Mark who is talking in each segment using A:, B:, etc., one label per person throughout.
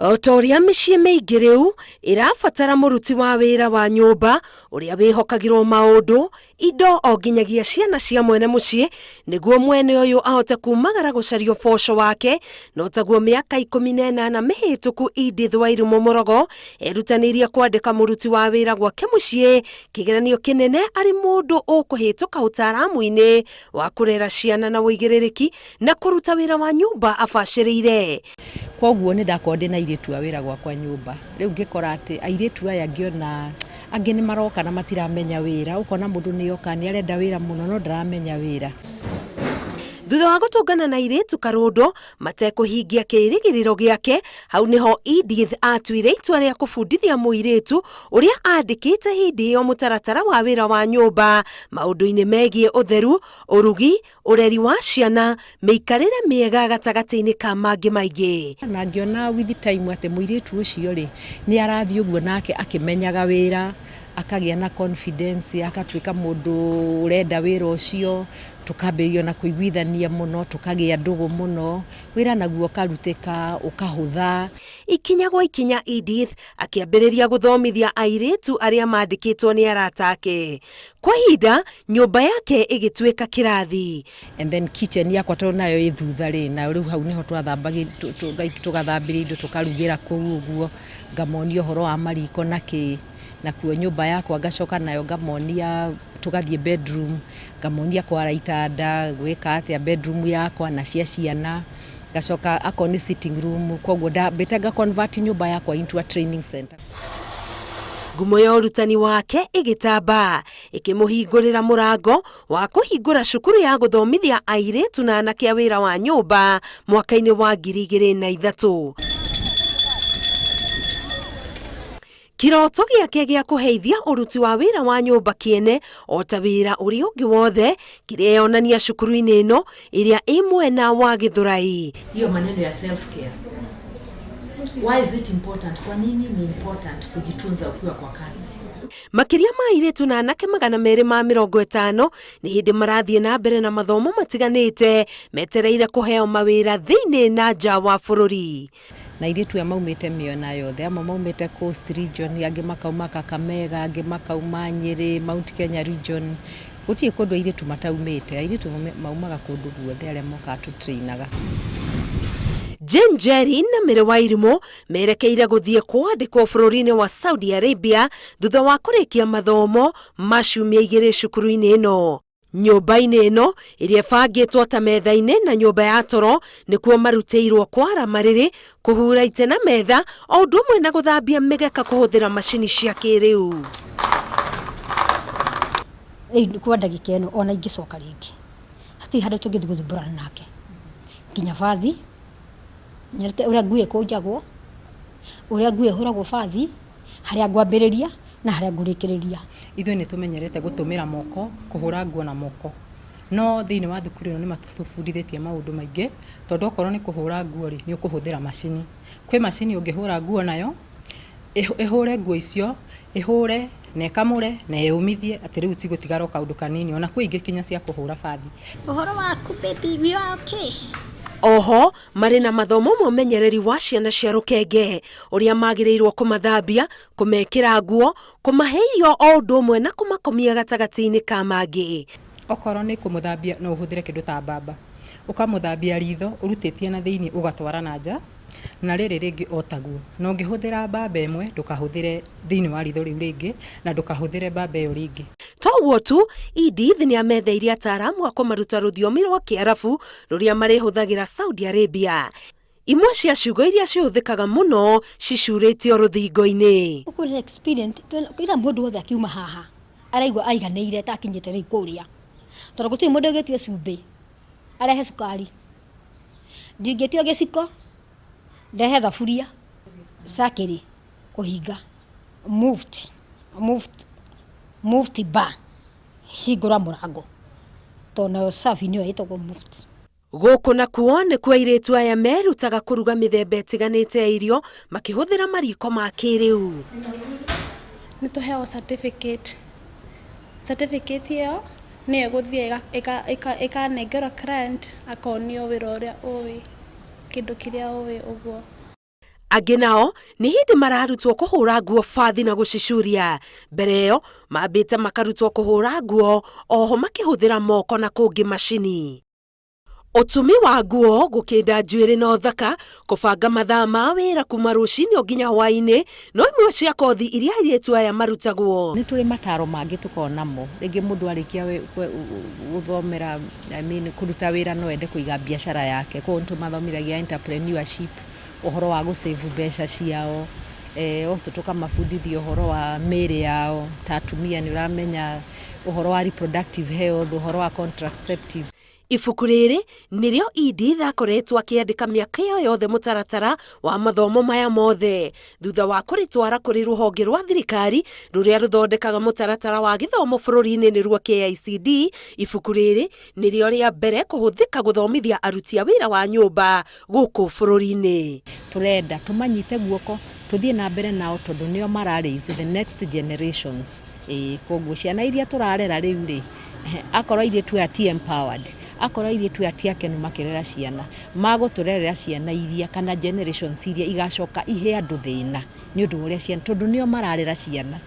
A: O ta ũrĩa mĩciĩ mĩingĩ rĩu ĩrabatara mũruti wa wĩra wa nyũmba ũrĩa wĩhokagĩrwo maũndũ, indo o nginyagia ciana cia mwene mũciĩ nĩguo mwene ũyũ ahote kumagara gũcaria ũboco wake, no taguo mĩaka 18 mĩhĩtũku Edith Wairimu Mũrogo erutanĩirie kwandĩka mũruti wa wĩra gwake mũciĩ, kĩgeranio kĩnene arĩ mũndũ ũkũhĩtũka ũtaaramu-inĩ wa kũrera ciana na ũigĩrĩrĩki na kũruta wĩra wa nyũmba abacĩrĩire.
B: Kwoguo nĩ ndakorwo ndĩna airĩtu a wĩra gwakwa nyũmba. Rĩu ngĩkora atĩ airĩtu aya ngĩona angĩ nĩ maroka na matiramenya wĩra, ũkona mũndũ nĩ oka nĩ arenda wĩra mũno no ndaramenya wĩra.
A: Thutha wa gũtũngana na airĩtu karũndo matekũhingia kĩrĩgĩrĩro gĩake, hau nĩho Edith atuire itua rĩa kũbundithia mũirĩtu ũrĩa andĩkĩte hĩndĩ ĩyo mũtaratara wa wĩra wa nyũmba maũndũ-inĩ megiĩ ũtheru, ũrugi, Ũreri wa ciana, mĩikarĩre mĩega gatagatĩ-inĩ ka mangĩ maingĩ.
B: Na ngĩona with time atĩ mũirĩtu ũcio rĩ, nĩ arathiĩ ũguo nake akĩmenyaga wĩra, akagĩa na confidence, agatuĩka mũndũ ũrenda wĩra ũcio, tũkambĩrĩria ona kũiguithania mũno, tũkagĩa ndũgũ mũno, wĩra naguo ũkarutĩka, ũkahũtha.
A: Ikinya gwa ikinya Edith akĩambĩrĩria gũthomithia airĩtu arĩa mandĩkĩtwo nĩ arata ake. Kwa ihinda, nyũmba yake ĩgĩtuĩka kĩrathi.
B: And then kitchen yakwa tondũ nayo ĩ thutha rĩ, nayo rĩu hau nĩho twathambagĩria, like tũgathambĩria indo tũkarugĩra kũu ũguo, ngamonia ũhoro wa mariko na kĩ. Nakuo nyũmba yakwa ngacoka nayo ngamonia, tũgathiĩ bedroom, ngamonia kwara itanda, gwĩka atĩa bedroom yakwa na cia ciana. Ngacoka akorwo nĩ sitting room, koguo ndambĩte nga convert nyũmba yakwa into a training center.
A: Ngumo ya ũrutani wake ĩgĩtamba, ĩkĩmũhingũrĩra mũrango wa kũhingũra cukuru ya gũthomithia airĩtu na anake a wĩra wa nyũmba mwaka-inĩ wa 2003. Kĩroto gĩake gĩa kũheithia ũruti wa wĩra wa nyũmba kĩene o ta wĩra ũrĩa ũngĩ wothe kĩreyonania cukuru-inĩ ĩno ĩrĩa ĩ mwena wa Gĩthũrai.
B: Hiyo maneno ya self care. Why is it important? Kwa nini ni important kujitunza ukiwa kwa kazi?
A: Makĩria ma airĩtu na anake 250 nĩ hĩndĩ marathiĩ na mbere na mathomo matiganĩte metereire kũheo mawĩra thĩinĩ na nja wa bũrũri.
B: Na airĩtu aya maumĩte mĩena yothe, amwe maumĩte Coast region, angĩ makauma Kakamega, angĩ makauma Nyĩrĩ, Mount Kenya region. Gũtirĩ kũndũ airĩtu mataumĩte, airĩtu maumaga kũndũ guothe arĩa mokaga tũtrainaga.
A: Jane Njeri na Mary Wairimũ merekeire gũthiĩ kwandĩkwo bũrũri-inĩ wa Saudi Arabia thutha wa kũrĩkia mathomo ma ciumia igĩrĩ cukuru-inĩ ĩno. Nyũmba-inĩ ĩno ĩrĩa ĩbangĩtwo ta metha-inĩ na nyũmba ya toro nĩkuo marutĩirwo kwara marĩrĩ, kũhura itĩ na metha o ũndũ ũmwe na gũthambia mĩgeka kũhũthĩra macini cia kĩrĩu.
C: Rĩu kwa ndagĩka ĩno ona ingĩcoka rĩngĩ hatirĩ handũ tũngĩthiĩ gũthumbũrana nake nginya bathi, nyonete ũrĩa nguo ĩkũnjagwo, ũrĩa nguo ĩhũragwo bathi, harĩa ngwambĩrĩria na harĩa ngũrĩkĩrĩria.
D: Ithuĩ nĩ tũmenyerete gũtũmĩra moko, kũhũra nguo na moko. No thĩinĩ wa thukuru ĩno nĩ matũbundithĩtie maũndũ maingĩ, tondũ okorwo nĩ kũhũra nguo rĩ, nĩ ũkũhũthĩra macini. Kwĩ macini ũngĩhũra nguo nayo, ĩhũre nguo icio, ĩhũre na ĩkamũre na yũmithie atĩ rĩu cigũtigara o kaũndũ kanini. Ona kwĩ ingĩ nginya cia kũhũra bathi.
E: Ũhoro waku baby, we are okay.
A: Oho, marĩ na mathomo ma ũmenyereri wa ciana cia rũkenge, ũrĩa magĩrĩirwo kũmathambia, kũmekĩra nguo, kũmahe irio o ũndũ ũmwe na kũmakomia gatagatĩ-inĩ ka mangĩ.
D: Okorwo nĩ kũmũthambia no ũhũthĩre kĩndũ ta mbamba, ũkamũthambia ritho ũrutĩtie na thĩiniĩ ũgatwara na nja, na rĩrĩ rĩngĩ o taguo. Na ũngĩhũthĩra mbamba ĩmwe ndũkahũthĩre thĩiniĩ wa ritho rĩu rĩngĩ, na ndũkahũthĩre mbamba ĩyo rĩngĩ.
A: To ũguo tu, Edith nĩ ametheire ataaramu a kũmaruta rũthiomi rwa Kĩarabu rũrĩa marĩhũthagĩra Saudi Arabia. Imwe cia ciugo iria cihũthĩkaga mũno cicurĩtio rũthingo-inĩ.
C: Kwĩna experience, kila mũndũ wothe akiuma haha araigua aiganĩire ta akinyĩte rĩu kũrĩa, tondũ gũtirĩ mũndũ ũngĩtio cumbĩ arehe cukari, ndingĩtio gĩciko ndehe thaburia, cakĩrĩ kũhinga, mufti, mufti, mufti bar, hingũra mũrango, tondũ nayo safi nĩyo ĩtagwo mufti.
A: Gũkũ nakuo nĩkuo airĩtu aya merutaga kũruga mĩthemba ĩtiganĩte ya irio makĩhũthĩra mariko ma kĩrĩu.
F: Nĩ tũheagwo certificate, certificate ĩyo nĩyo ĩgũthiĩ ĩkanengerwo client akonio wĩra ũrĩa ũĩ, kĩndũ kĩrĩa ũĩ ũguo.
A: Angĩ nao nĩ hĩndĩ mararutwo kũhũra nguo bathi na gũcicuria. Mbere ĩyo mambĩte makarutwo kũhũra nguo oho makĩhũthĩra moko na kũngĩ macini. Ũtumi wa nguo, gũkĩnda njuĩrĩ na ũthaka, kũbanga mathaa ma wĩra kuma rũcinĩ nginya hwaĩ-inĩ no imwe cia kothi iria airĩtu aya marutagwo.
B: Nĩ tũrĩ mataro mangĩ tũkoragwo namo. Rĩngĩ mũndũ arĩkia gũthomera, I mean, kũruta wĩra no ende kũiga biacara yake, koguo nĩ tũmathomithagia entrepreneurship, ũhoro wa gũsave mbeca ciao, also tũkamabundithia ũhoro wa mĩĩrĩ yao ta atumia, nĩ ũramenya ũhoro wa reproductive health, ũhoro wa contraceptives.
A: Ibuku rĩrĩ nĩrĩo Edith akoretwo akĩandĩka mĩaka ĩyo yothe mũtaratara wa mathomo maya mothe, thutha wa kũrĩtwara kũrĩ rũhonge rwa thirikari rũrĩa rũthondekaga mũtaratara wa gĩthomo bũrũri-inĩ, nĩruo KICD. Ibuku rĩrĩ nĩrĩo rĩa mbere kũhũthĩka gũthomithia aruti a wĩra wa nyũmba gũkũ bũrũri-inĩ.
B: Tũrenda tũmanyite guoko tũthiĩ na mbere nao tondũ nĩo mara raise the next generations. Ĩĩ, koguo ciana iria tũrarera rĩu rĩ, akorwo airĩtu aya ti empowered, akorwo airĩtu aya ti akenu makĩrera ciana, magũtũrerera ciana iria kana generations iria igacoka ihe andũ thĩna nĩ ũndũ wa ũrĩa ciana, tondũ nĩo mararera ciana,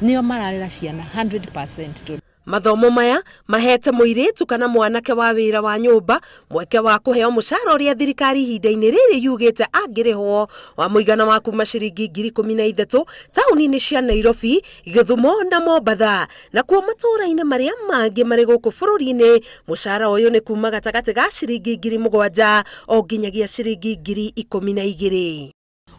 B: nĩo mararera ciana 100%.
A: Mathomo maya mahete mũirĩtu kana mwanake wa wĩra wa nyũmba mweke wa kũheo mũcara ũrĩa thirikari ihinda-inĩ rĩrĩ yugĩte angĩrĩhwo wa mũigana wa kuma ciringi 13,000 taũni-inĩ cia Nairobi, Gĩthumo na Mombatha. Nakuo matũũra-inĩ marĩa mangĩ marĩ gũkũ bũrũri-inĩ mũcara ũyũ nĩ kuma gatagatĩ ga ciringi 7,000 o nginyagia ciringi 12,000.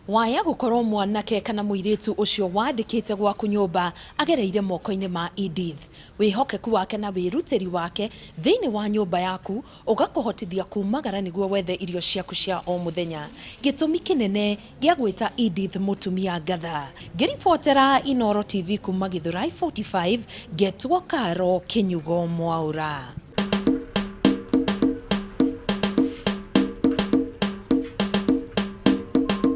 A: Waya gũkorwo mwanake kana mũirĩtu ũcio wandĩkĩte gwaku nyũmba agereire moko-inĩ ma Edith, wĩhokeku wake na wĩrutĩri wake thĩinĩ wa nyũmba yaku ũgakũhotithia kumagara nĩguo wethe irio ciaku cia o mũthenya, gĩtũmi kĩnene gĩa gwĩta Edith mũtumia ngatha. Ngĩribotera Inooro TV kuma Githurai 45, ngetwo Karo Kĩnyugo Mwaũra.